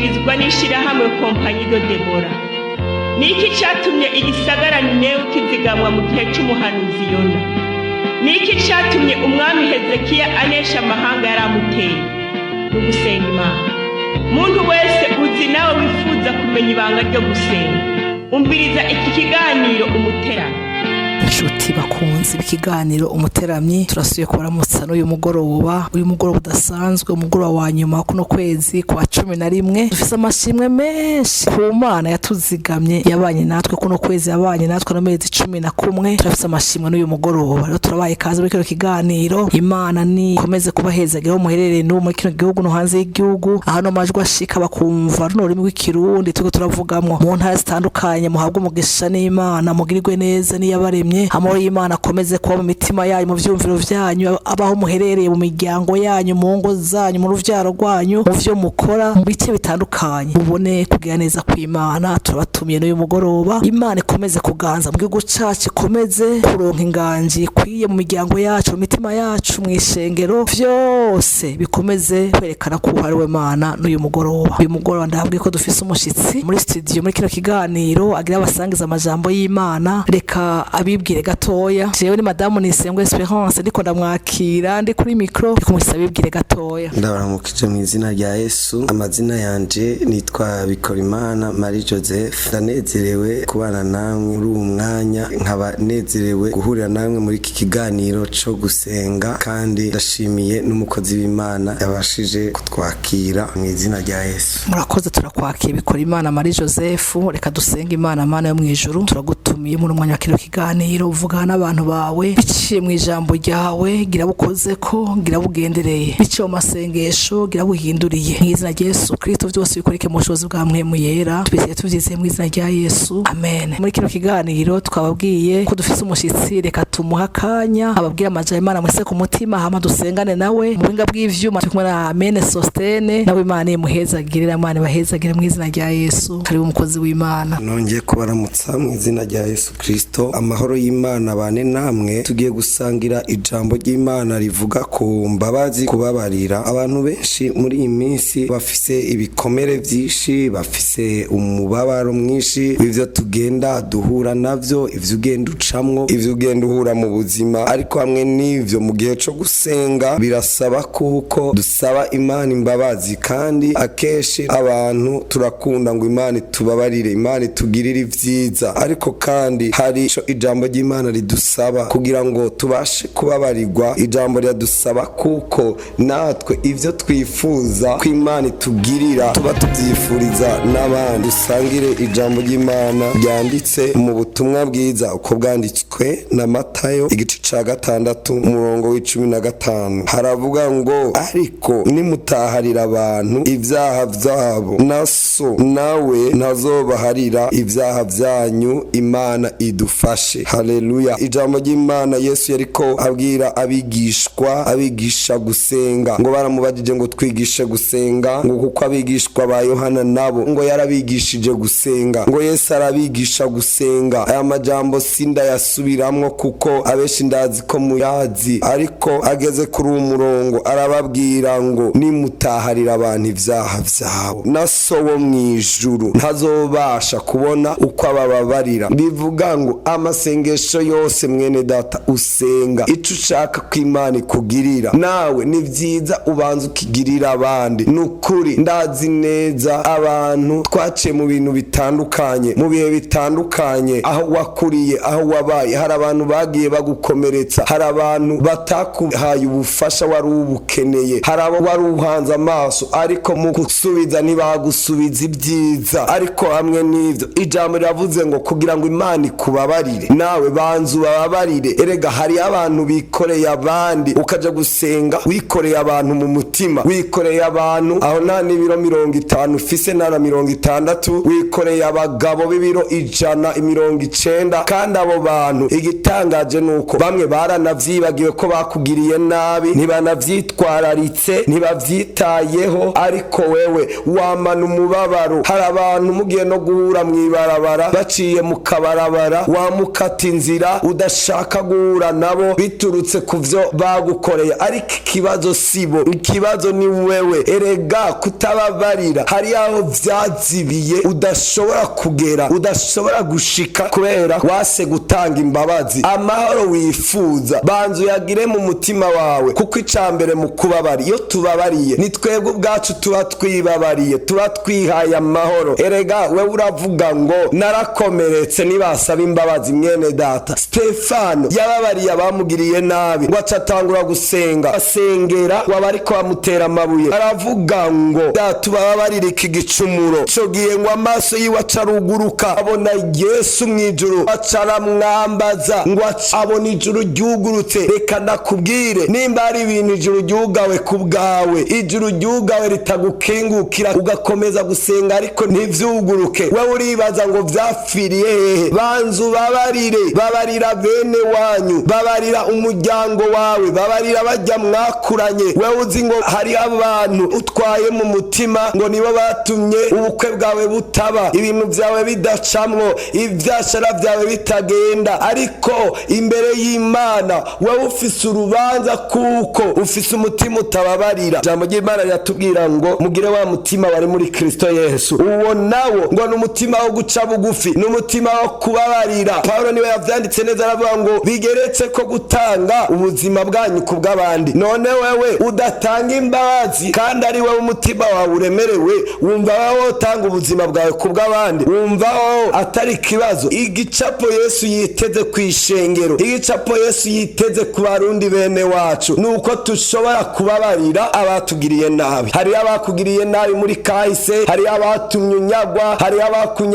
Muyashikirizwa n'ishirahamwe Kompanyi de Debora. Ni iki catumye igisagara Ninewe kizigamwa mu gihe c'umuhanuzi Yona? Ni iki catumye umwami Hezekiya anesha amahanga yari amuteye? Ni ugusenga Imana. Muntu wese uzi nawe wifuza kumenya ibanga ryo gusenga, umviriza iki kiganiro Umuteramyi. Inshuti bakunze ikiganiro Umuteramyi, turasuye kubaramutsa n'uyu mugoroba, uyu mugoroba udasanzwe, umugoroba wa nyuma kuno kwezi kwa 11. Dufise amashimwe menshi ku Mana yatuzigamye, yabanye natwe kuno kwezi, yabanye natwe n'amezi 11. Turafise amashimwe n'uyu mugoroba. Rero turabaye kaze muri kino kiganiro. Imana ni ikomeze kubahezagira aho muherereye n'ubu muri kino gihugu no hanze y'igihugu, aho ano majwi ashika bakumva runo rurimi rw'Ikirundi turiko turavugamwo mu ntara zitandukanye. Muhabwe umugisha n'Imana, mugirirwe neza n'iyabaremye. Amahoro y'Imana akomeze kuba mu mitima yanyu, mu vyumviro vyanyu, abaho muherereye, mu miryango yanyu, mu ngo zanyu, mu ruvyaro rwanyu, mu vyo mukora, mu bice bitandukanye, mubone kugira neza kw'Imana. Turabatumiye n'uyu mugoroba. Imana ikomeze kuganza mu gihugu cacu, ikomeze kuronka inganji ikwiye mu miryango yacu, mu mitima yacu, mu ishengero, vyose bikomeze kwerekana ko ari we Mana n'uyu mugoroba. Uyu mugoroba ndababwiye ko dufise umushitsi muri studio muri kino kiganiro, agira abasangiza amajambo y'Imana. Reka abibwire gatoya. Jewe ni Madamu Nisengwe Esperance, ndiko ndamwakira, ndi kuri micro, ndiko mushitsi abibwire gatoya. Ndabaramukije mu izina rya Yesu. Amazina yanje nitwa Bikorimana Marie Joseph. Ndanezerewe kubana namwe muri uwu mwanya, nkaba nezerewe guhurira namwe muri iki kiganiro co gusenga, kandi ndashimiye n'umukozi w'Imana yabashije kutwakira mu izina rya Yesu. Murakoze, turakwakiye, Bikorimana Marie Joseph. Reka dusenge Imana. Mana yo mu ijuru, turagutumiye muri umwanya wa kino kiganiro, uvugana n'abantu bawe biciye mu ijambo ryawe. Gira bukoze ko, gira bugendereye biciye mu masengesho, gira buhinduriye mu izina rya Yesu Kristo. Byose bikoreke mu bushobozi bwa Mpwemu Yera. Twizeye tuvyizeye mu izina rya Yesu, amen. Muri kino kiganiro twababwiye ko dufise umushitsi. Reka tumuhe akanya ababwire amajambo Imana mwese ku mutima, hama dusengane nawe. Mu buhinga bw'ivyuma turi kumwe na Amene Sostene. Nawe Imana imuhezagire, Imana ibahezagire mu izina rya Yesu. Karibu, umukozi w'Imana. Nongeye kubaramutsa mu izina rya Yesu Kristo. Amahoro y'Imana bane namwe. Tugiye gusangira ijambo ry'Imana rivuga ku mbabazi, kubabarira. Abantu benshi muri iyi minsi bafise ibikomere byinshi, bafise umubabaro mwinshi w'ivyo tugenda duhura navyo, ivyo ugenda ucamwo, ivyo ugenda uhura mu buzima. Ariko hamwe n'ivyo, mu gihe co gusenga birasaba kuko dusaba Imana imbabazi. Kandi akenshi abantu turakunda ngo Imana itubabarire, Imana itugirire ivyiza, ariko kandi hari ico ijambo ry'Imana ridusaba kugira ngo tubashe kubabarirwa. Ijambo riradusaba kuko natwe ivyo twifuza ko Imana itugirira tuba tuvyifuriza n'abandi. Dusangire ijambo ry'Imana ryanditse mu butumwa bwiza uko bwanditswe na Matayo, igice ca 6, umurongo wa 15. Haravuga ngo: "Ariko nimutaharira abantu ibyaha vyabo, na So nawe ntazobaharira ibyaha vyanyu." Imana idufashe, haleluya. Ijambo ry'Imana, Yesu yariko abwira abigishwa, abigisha gusenga, ngo baramubajije ngo: "Twigishe gusenga", ngo kuko abigishwa ba Yohana nabo ngo yarabigishije gusenga. Ngo Yesu arabigisha gusenga. Aya majambo sindayasubiramwo kuko abenshi ndazi ko muyazi, ariko ageze kuri uwo murongo arababwira ngo: "Nimutaharira abantu ivyaha vyabo, na So wo mw'ijuru ntazobasha kubona uko abababarira." Bivuga ngo amasengesho yose, mwene data, usenga, ico ushaka ko Imana ikugirira, nawe ni vyiza ubanza ukigirira abandi. Ni ukuri ndazi neza abantu twaciye mu bintu bitandukanye, mu bihe bitandukanye, aho wakuriye, aho wabaye, hari abantu bagiye bagukomeretsa, hari abantu batakuhaye ubufasha wari ubukeneye, hari abo wari uhanze amaso, ariko mu gusubiza ntibagusubiza ibyiza. Ariko hamwe n'ivyo, ijambo riravuze ngo kugira ngo Imana ikubabarire, nawe banza ubababarire. Erega hari abantu bikoreye abandi, ukaja gusenga wikoreye abantu mu mutima, wikoreye abantu aho nta n'ibiro 50 ufise, nta na 60, wikoreye abagabo b'ibiro 100, 90. Kandi abo bantu, igitangaje nuko bamwe baranavyibagiwe ko bakugiriye nabi, ntibanavyitwararitse, ntibavyitayeho, ariko wewe wamana umubabaro. Hari abantu mugiye no guhura mw'ibarabara, baciye mu kabarabara, wamukata inzira. inzira, udashaka guhura nabo biturutse ku vyo bagukoreye. Ariko ikibazo sibo, ikibazo ni wewe. Erega kutababarira hari aho vyazibiye, udashobora kugera, udashobora gushika kubera wase gutanga imbabazi. Amahoro wifuza banza uyagire mu mutima wawe, kuko icambere mu kubabara, iyo tubabariye ni twebwe ubwacu tuba twibabariye, tuba twihaye amahoro. Erega wewe uravuga ngo narakomeretse, nibasaba imbabazi. Mwene data, Stefano yababariye abamugiriye nabi, ngo acatangura gusenga, asengera ngo abariko bamutera amabuye, aravuga ngo data ubababarire iki gicumuro. Ico gihe ngo amaso yiwe acaruguruka, abona Yesu mw'ijuru, aca aramwambaza, ngo abona ijuru ryugurutse. Reka ndakubwire, nimba hari ibintu ijuru ryugawe ku bwawe, ijuru ryugawe ritagukingukira, ugakomeza gusenga ariko ntivyuguruke, wewe uribaza ngo vyapfiriye hehe? Banza ubabarire, babarira bene wanyu, babarira umuryango wawe, babarira bajya mwakuranye. Wewe uzi ngo hari abantu utwaye mu mutima ngo nibo batumye ubukwe bwawe butaba, ibintu vyawe bidacamwo, ivyashara vyawe bitagenda, ariko imbere y'Imana wewe ufise urubanza kuko ufise umutima utababarira. Ijambo ry'Imana riratubwira ngo mugire wa mutima wari muri Kristo Yesu. Uwo nawo ngo ni umutima wo guca bugufi, ni umutima wo kubabarira. Pawulo niwe yavyanditse neza, aravuga ngo bigeretse ko gutanga ubuzima bwanyu ku bw'abandi. None wewe udatanga imbabazi kandi ari wewe umutima wawe uremerewe, wumva wowe wotanga ubuzima bwawe ku bw'abandi? Wumva wowe atari ikibazo? Igicapo Yesu yiteze ku ishengero, igicapo Yesu yiteze ku barundi bene wacu, ni uko dushobora kubabarira abatugiriye nabi. Hariyo abakugiriye nabi muri kahise, hariyo abatumye unyagwa, hariyo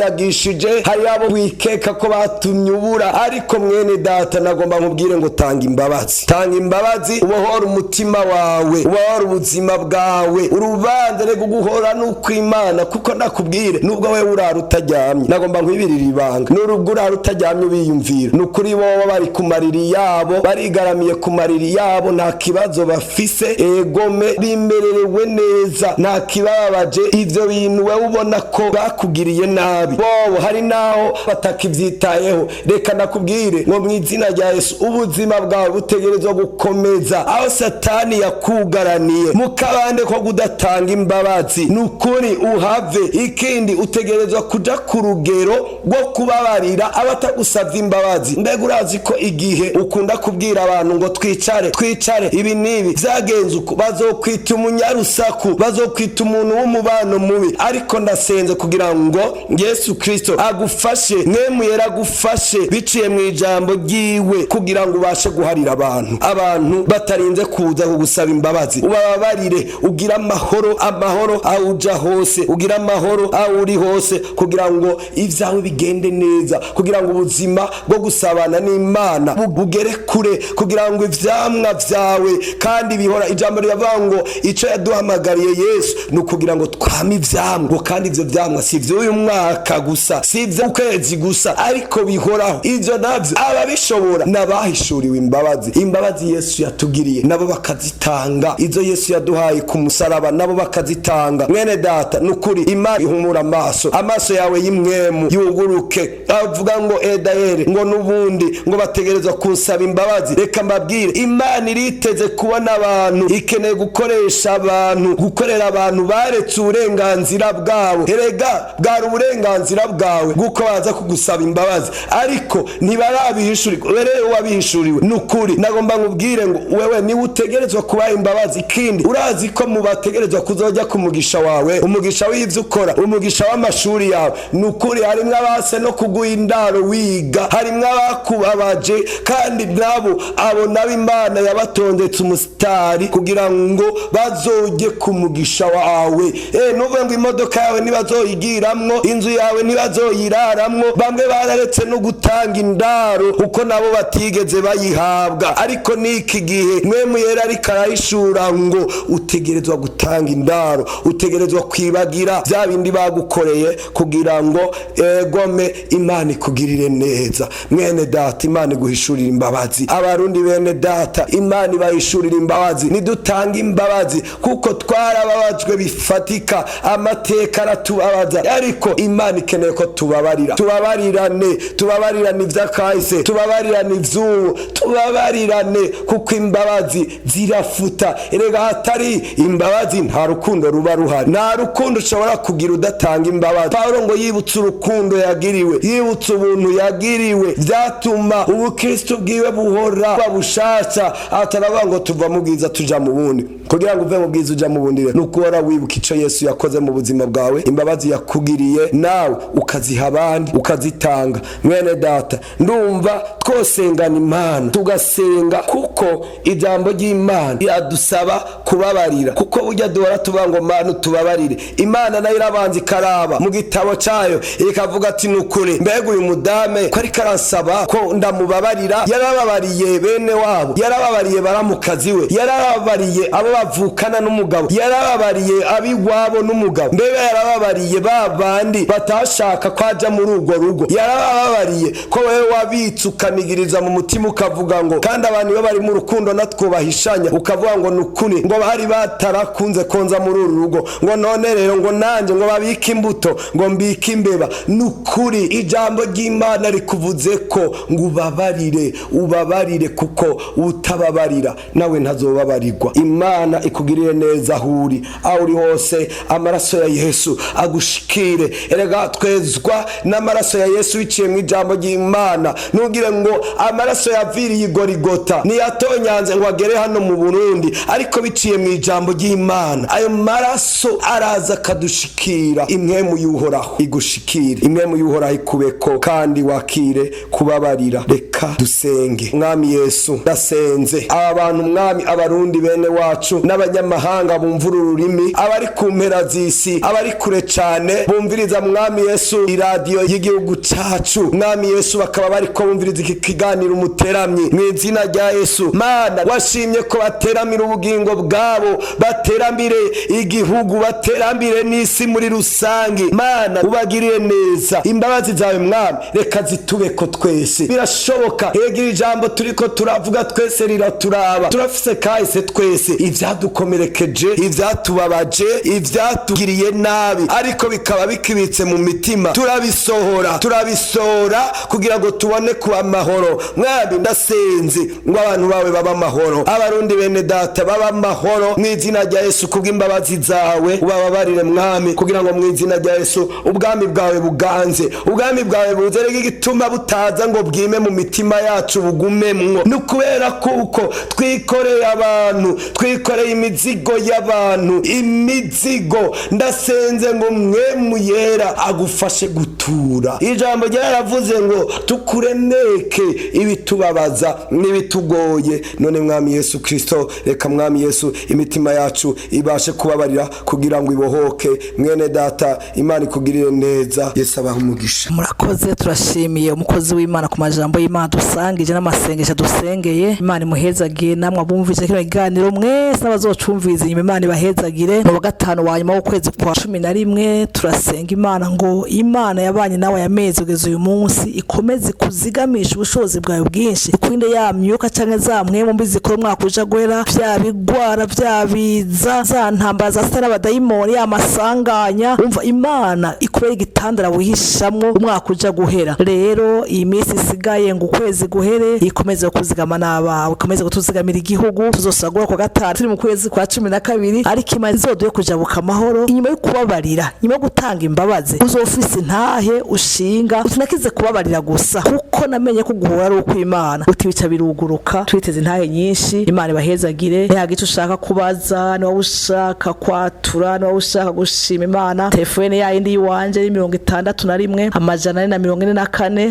abakunyagishije, hariyo abo wikeka ko batumye ubura. Ariko mwene data, nagomba nkubwire ngo tanga imbabazi, tanga imbabazi, ubohore umutima wawe, ubohore ubuzima bwawe. Urubanza rego guhora n'ukwimana, kuko nakubwire, nubwo wewe urara utaryamye, nagomba nkwibirira ibanga, n'urubwo urara utaryamye ubiyumvira, ni ukuri bobo bari ku mariri yabo, barigaramiye ku mariri yabo, nta kibazo bafise, egome bimererewe neza, nta kibababaje. Ivyo bintu wewe ubona ko bakugiriye nabi, bobo hari naho batakivyitayeho. Reka nakubwire ngo mu izina rya Yesu, ubuzima bwawe butegerezwa gukomeza aho Satani yakugaraniye mu kabande ko kudatanga imbabazi. Ni ukuri uhave. Ikindi, utegerezwa kuja ku rugero rwo kubabarira abatagusavye imbabazi. Mbega urazi ko igihe ukunda kubwira abantu ngo twicare, twicare, ibi n'ibi vyagenze uko, bazokwita umunyarusaku, bazokwita umuntu w'umubano mubi. Ariko ndasenze kugira ngo Yesu Kristo agufashe, mwemu yera agufashe biciye mu ijambo ryiwe, kugira ngo ubashe guharira abantu, abantu batarinze kuza kugusaba imbabazi. Ubababarire, ugire amahoro, amahoro aho uja hose, ugire amahoro aho uri hose, kugira ngo ivyawe bigende neza, kugira ngo ubuzima bwo gusabana n'Imana bugere kure, kugira ngo ivyamwa vyawe kandi bihora. Ijambo riravuga ngo ico yaduhamagariye Yesu ni ukugira ngo twame ivyamwa, ngo kandi ivyo vyamwa si ivy'uyu mwaka gusa, si ivy'ukwezi gusa, ariko bihoraho. Ivyo navyo ababishobora n'abahishuriwe imbabazi, imbabazi Yesu yatugiriye nabo bakazitanga, izo Yesu yaduhaye ku musaraba nabo bakazitanga. Mwene data, nukuri Imana ihumura amaso, amaso yawe y'imwemu yuguruke. Avuga ngo edayere ngo nubundi ngo bategerezwa kunsaba imbabazi. Reka mbabwire, Imana iriteze kubona abantu, ikeneye gukoresha abantu, gukorera abantu baretse uburenganzira bwabo. Erega bwari uburenganzira bwawe bw'uko baza kugusaba imbabazi, ariko ntibarabihishurirwa. Rero wabihishuriwe, nukuri nagomba nkubwire ngo wewe niwe utegerezwa kubaha imbabazi. Ikindi, urazi ko mu bategerezwa kuzojya ku mugisha wawe, umugisha w'ivyo ukora, umugisha w'amashuri yawe, nukuri harimwo abase no kuguha indaro wiga, harimwo abakubabaje, kandi nabo abo nabo Imana yabatondetse umusitari kugira ngo bazoje ku mugisha wawe. Nuvuga ngo imodoka yawe ntibazoyigiramwo, inzu yawe ntibazoyiraramwo. Bamwe bararetse no gutanga indaro kuko nabo batigeze bayihabwa. Ariko n'iki gihe mwemu yera ariko arahishura ngo utegerezwa gutanga indaro, utegerezwa kwibagira bya bindi bagukoreye kugira ngo egome Imana ikugirire neza. Mwene data, Imana iguhishurira imbabazi. Abarundi bene data, Imana ibahishurira imbabazi. Nidutanga imbabazi kuko twarababajwe bifatika, amateka aratubabaza, ariko Imana ikeneye ko tubabarira, tubabarirane, tubabarirane. Ivy'akahise, tubabarirane ivy'ubu, tubabarirane, kuko imbabazi zirafuta. Erega hatari imbabazi nta rukundo ruba ruhari. Nta rukundo ushobora kugira udatanga imbabazi. Pawulo ngo yibutse urukundo yagiriwe, yibutse ubuntu yagiriwe, vyatuma ubukristo bwiwe buhora buba bushasha. Ataravuga ngo tuva mu bwiza tuja mu bundi. Kugira ngo uve mu bwiza uja mu bundi, rero nuko uhora wibuka ico Yesu yakoze mu buzima bwawe, imbabazi yakugiriye, nawe ukaziha abandi, ukazitanga. Mwene data, ndumva twosengana Imana, tugasenga, kuko ijambo ry'Imana iradusaba kubabarira. Kuko burya duhora tuvuga ngo Mana tubabarire, Imana nayo irabanza ikaraba mu gitabo cayo, ikavuga ati nukuri mbega uyu mudame ko ariko aransaba ko ndamubabarira, yarababariye bene wabo, yarababariye baramukazi we, yarababariye abo bavukana n'umugabo, yarababariye ab'iwabo n'umugabo, mbega yarababariye ba bandi batashaka ko aja muri urwo rugo, yarababariye ko wewe wabitse ukanigiriza mu mutima, ukavuga ngo kandi abantu iyo bari mu rukundo natwubahishanya, ukavuga ngo nukuri ngo bari batarakunze konza muri uru rugo, ngo none rero ngo nanjye ngo babike imbuto, ngo mbike imbeba. Nukuri ijambo ry'Imana rikuvuze ko ngo ubabarire, ubabarire, kuko utababarira nawe ntazobabarirwa. Imana ikugirire neza aho uri, aho uri hose, amaraso ya Yesu agushikire. Erega twezwa n'amaraso ya Yesu biciye mu ijambo ry'Imana. Ntugire ngo amaraso yaviriye i Gorigota niyatonyanze ngo agere hano mu Burundi, ariko biciye mu ijambo ry'Imana ayo maraso araza akadushikira. Impwemu y'Uhoraho igushikire, impwemu y'Uhoraho ikubeko, kandi wakire kubabarira. Reka dusenge. Mwami Yesu, ndasenze aba bantu, Mwami, Abarundi bene wacu n'abanyamahanga bumva uru rurimi, abari ku mpera z'isi, abari kure cane bumviriza, Mwami Yesu, iradiyo y'igihugu cacu, Mwami Yesu, bakaba bariko bumviriza iki kiganiro Umuteramyi. Mu izina rya Yesu, Mana, washimye ko bateramira ubugingo bwabo, bateramire igihugu, bateramire n'isi muri rusange. Mana, ubagirire neza. Imbabazi zawe, Mwami, reka zitubeko twese. Birashoboka hegera ijambo turiko turavuga twese riraturaba. Turafise kahise twese, ivyadukomerekeje, ivyatubabaje, ivyatugiriye nabi, ariko bikaba bikibitse mu mitima. Turabisohora, turabisohora kugira ngo tubone kuba amahoro. Mwami, ndasenze ngo abantu bawe babe amahoro, Abarundi bene data babe amahoro, mu izina rya Yesu. Kubw'imbabazi zawe ubababarire, Mwami, kugira ngo mu izina rya Yesu ubwami bwawe buganze, ubwami bwawe buze. Rega igituma butaza ngo bwime mu mitima yacu, bugumemwo, ni ukubera kuko twikoreye abantu, twikoreye imizigo y'abantu, imizigo. Ndasenze ngo Mwemu Yera agufashe gutura. Ijambo ryaravuze ngo tukuremeke ibitubabaza n'ibitugoye. None Mwami Yesu Kristo, reka Mwami Yesu imitima yacu ibashe kubabarira kugira ngo ibohoke. Mwene data, Imana ikugirire neza. Yesu abaha umugisha. Murakoze, turashimiye umukozi w'Imana ku majambo y'Imana dusangije n'amasengesho dusengeye. Imana imuhezagire. Namwe abumvise kino kiganiro mwese n'abazocumviriza inyuma, Imana ibahezagire. Mu wa gatanu wa nyuma w'ukwezi kwa 11, turasenga Imana ngo Imana yabanye nawe aya mezi kugeza uyu munsi ikomeze kuzigamisha ubushobozi bwawe bwinshi, ikurinde ya myuka canke za mpwemu mbi zikora umwaka uja guhera, vya bigwara, vya biza, za ntambara za satani n'abadayimoni, ya masanganya. Umva, Imana ikubera igitandara wihishamwo umwaka uja guhera. Rero iyi minsi isigaye ngo ukwezi guhere, ikomeze kuzigama n'abawe, ikomeze kutuzigamira igihugu. Tuzosagura kwa gatanu turi mu kwezi kwa 12, ariko Imana izoduhe kujabuka amahoro. Inyuma yo kubabarira, inyuma yo gutanga imbabazi, uzofise intahe ushinga utinakize kubabarira gusa, kuko namenye ko guhura ari ukw'Imana, utibica biruguruka. Twiteze intahe nyinshi. Imana ibahezagire. Ntihagira ico ushaka kubaza, niba ushaka kwatura, niba ushaka gushima Imana, telefone yayindi y'iwanje ni 61 444 889,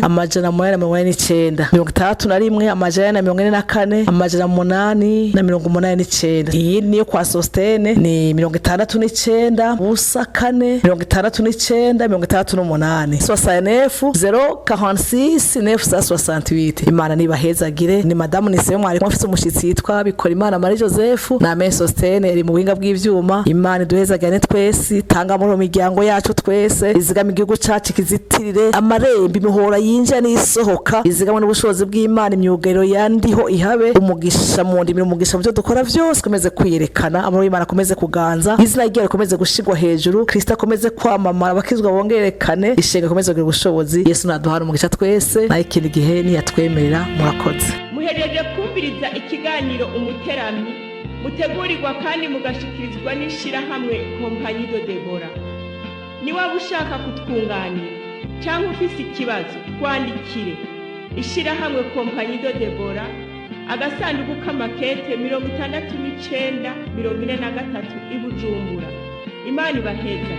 61 444 889. Iyi niyo kwa Sostene, ni 69 0 4 69 68, 69 046 968. Imana nibahezagire. Ni madamu Niseyo, mwari mufise umushitsi yitwa Bikora Imana Marie Joseph na Amen Sostene iri mu buhinga bw'ivyuma. Imana iduhezagire twese, tanga muri miryango yacu twese, izigama igihugu cacu, kizitirire amarembo, imihora yinjira n'isohoka, izigama n'ubushobozi bw'Imana, imyugariro yandiho ihabe umugisha mu ndimi, umugisha mu byo dukora vyose, komeze kwiyerekana, amahoro y'Imana akomeze kuganza, izina ryayo rikomeze gushigwa hejuru, Kristo akomeze kwamamara, abakizwa bongerekane, ishenga akomeze kugira ubushobozi. Yesu naduhana umugisha twese. twese, naho ikindi gihe niyatwemerera. Murakoze. Muhereje kumviriza ikiganiro Umuteramyi, mutegurirwa kandi mugashikirizwa n'ishirahamwe Kompanyi de Debora. Niwaba ushaka kutwunganira cyangwa ufise ikibazo, twandikire ishirahamwe Kompanyi de Debora, agasanduku k'amakete 6943 i Bujumbura. Imana ibaheza.